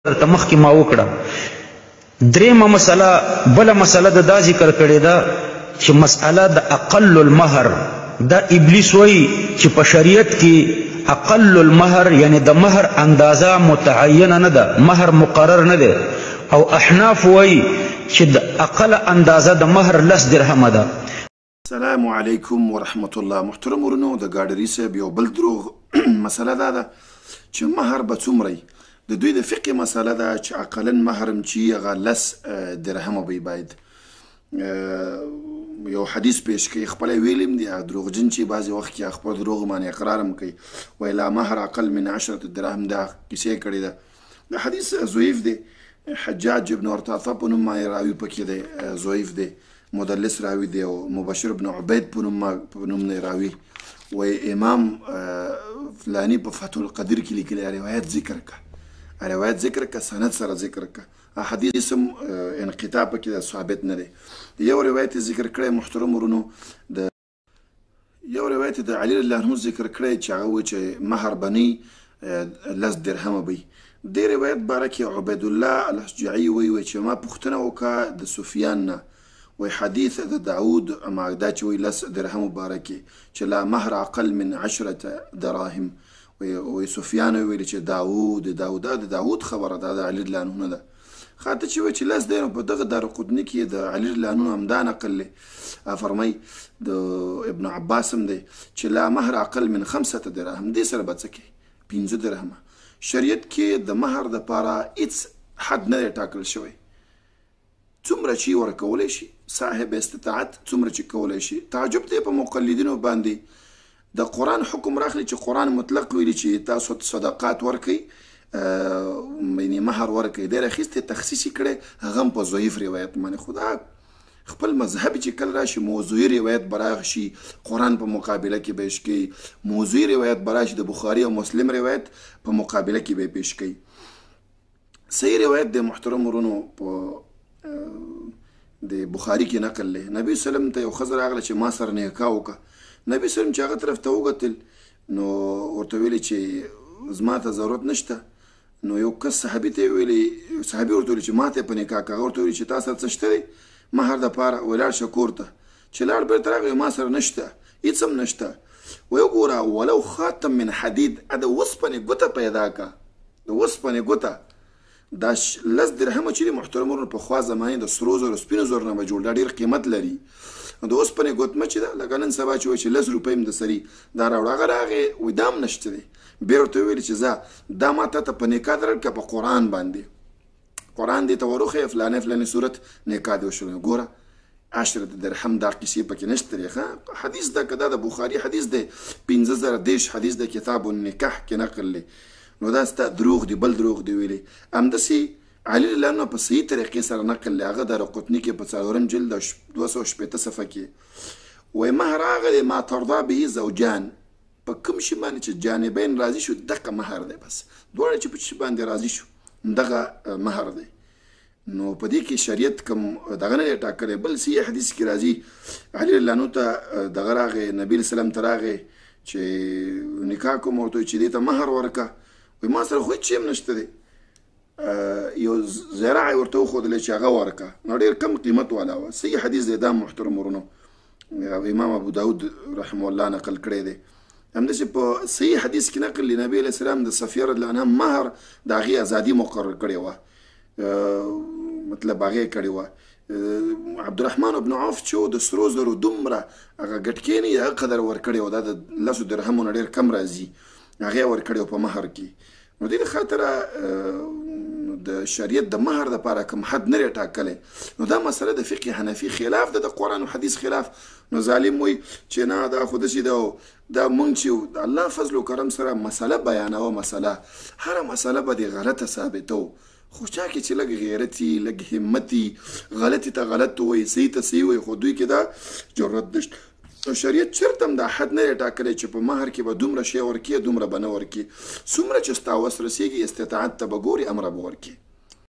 درته مخکې ما وکړه. درېیمه مسله، بله مسله د دا ذکر کړې ده چې مسله د اقل المهر، دا ابلیس وایي چې په شریعت کې اقل المهر یعنی د مهر اندازه متعینه نه ده، مهر مقرر نه دی، او احناف وایي چې د اقل اندازه د مهر 10 درهمه ده. السلام علیکم ورحمت الله. محترم ورونو، د ګاډري صاحب یو بل دروغ مسله دا ده چې مهر به څومره وي. د دوی د فقې مسله ده چې اقلا مهر هم چې هغه 10 درهمه به باید یو حدیث پیش کوي، خپله ویلي هم دي. هغه دروغجن چې بعضې وخت کې خپل دروغ باندې اقرار هم کوي، وایي لا مهر اقل من 10 دراهم، دا کیسې کړې ده. دا حدیث ضعیف دی، حجاج ابن ارطاطه په نوم باندې راوي پکې دی، ضعیف دی، مدلس راوي دی، او مبشر ابن عبید په نوم دی راوي. وایي امام فلاني په فتح القدیر کې لیکلی روایت ذکر که، روایت ذکر که، سند سره ذکر که، حدیث هم انقطاع پکې ده، ثابت نه دی. یو روایت ذکر کړی محترم ورونو، د یو روایت د علی رضی الله عنه ذکر کړی چې هغه وایي چې مهر به نه 10 درهمه به وي. دې روایت باره کې عبید الله الاشجعي وایي چې ما پوښتنه وکړه د سفیان نه، وایي حدیث د داود دا چې وایي 10 درهمو باره کې چې لا مهر اقل من 10 دراهم، وایي سفیان ویل چې داود داود د داود خبره ده، د علی رضی الله عنه نه ده. خاطر چې وایي چې 10 دی، نو په دغه دارقطني کې د علی رضی الله عنه همدا نقل دی، فرمایي د ابن عباس هم دی چې لا مهر اقل من 5 دراهم، دې سره به څه کوي 5 درهمه. شریعت کې د مهر دپاره هیڅ حد نه دی ټاکل شوی، څومره چې ورکولی شي صاحب استطاعت څومره چې کولی شي. تعجب دی په مقلدینو باندې، د قرآن حکم راخلي چې قرآن مطلق ویلي چې تاسو صدقات ورکئ، یعنې مهر ورکئ، دی راخیستی تخصیص یې کړی، هغه هم په ضعیف روایت باندې. خو دا خپل مذهب چې کله راشي موضوعي روایت به راشي، قرآن په مقابله کې به یې کوي، موضوعي روایت به راشي، د بخاري او مسلم روایت په مقابله کې به یې پیش کوي. صحیح روایت دی محترم ورونو، په د بخاري کې نقل دی، نبي سلم ته یو ښځه راغله چې ما سره نکاح وکړه. نبي سلم چې هغه طرف ته وکتل نو ورته ویلي چې زما ته ضرورت نشته. نو یو کس صحابي ته ویلي، صحابي ورته ویلي چې ما ته په نکاح کړه، هغه ورته ویلي چې تا سره څه شته دی مهر دپاره، ولاړ شه کور ته. چې لاړ بېرته راغی، ما سره نشته، هېڅ هم نشته. وایي وګوره ولو خاتم من حدید، د اوسپنې ګوته پیدا کړه، د اوسپنې ګوته. دا 10 درهمه چې دي محترم ورونو، پخوا زمانې د سرو زرو سپینو زرو نه به جوړ، دا ډېر قیمت لري. د اوسپنې ګوتمه چې ده، لکه نن سبا چې وایي چې 10 روپۍ هم د سري دا راوړه، هغه راغی وایي دا هم نشته دی. بیا ورته وویل چې ځه دا ما تا ته په نکاح درکړه په قرآن باندې، قرآن دې ته وروښیه فلانې فلانې صورت نکاح دې وشوه. ګوره 10 درهم دا قصې پکې نشته دی. ښه حدیث ده که دا د بخاري حدیث دی، 5030 حدیث د کتاب النکاح کې نقل دی. نو دا ستا دروغ دی، بل دروغ دی ویلي. همداسې علي رضی الله عنه په صحیح طریقې سره نقل دی، هغه دارقطني کې په 4 جلد 260 صفحه کې وایي مهر هغه دی ما ترضا به زوجان، په کوم شي باندې چې جانبین راضي شو دقه مهر دی، بس دواړه چې په شي باندې راضي شو دغه مهر دی. نو په دې کې شریعت کوم دغه نه دی ټاکلی. بل صحیح حدیث کې راځي علي رضی الله عنه ته دغه راغی، نبي علیه السلام ته راغی چې نکاح کوم، ورته وایي چې دې ته مهر ورکړه. وایي ما سره خو هېڅ شی هم نشته دی. یو ذراع یې ورته وښودلی چې هغه ورکړه، نو ډېر کم قیمت والا وه. صحیح حدیث دی دا محترم ورونو، امام ابو داود رحمه الله نقل کړی دی. همداسې په صحیح حدیث کې نقل دی، نبي علیه السلام د صفیه رضی الله عنها مهر د هغې ازادي مقرر کړې وه، مطلب هغې کړې وه. عبدالرحمن بن عوف چې و د سرو زرو دومره هغه ګټکې نه هغه قدر ورکړی و، دا د 10 درهمو نه ډېر کم راځي، هغې ورکړی و په مهر کې. نو دې خاطره د شریعت د مهر دپاره کوم حد نه دی ټاکلی. نو دا مسله د فقه حنفي خلاف ده، د قرآن او حدیث خلاف. نو ظالم وایي چې نه دا خو داسې ده، دا مونږ چې د الله فضل و کرم سره مسله بیانوه، مسله هره مسله به دې غلطه ثابتو، خو چا کې چې لږ غیرت وي، لږ همت وي، غلطي ته غلط وایي، صحیح ته صحیح وایي، خو دوی کې دا جرأت نشته. نو شریعت چېرته هم دا حد نه دی ټاکلی چې په مهر کې به دومره شی ورکې دومره به نه ورکې، څومره چې ستا وس رسېږي استطاعت ته به ګوري امره به ورکې.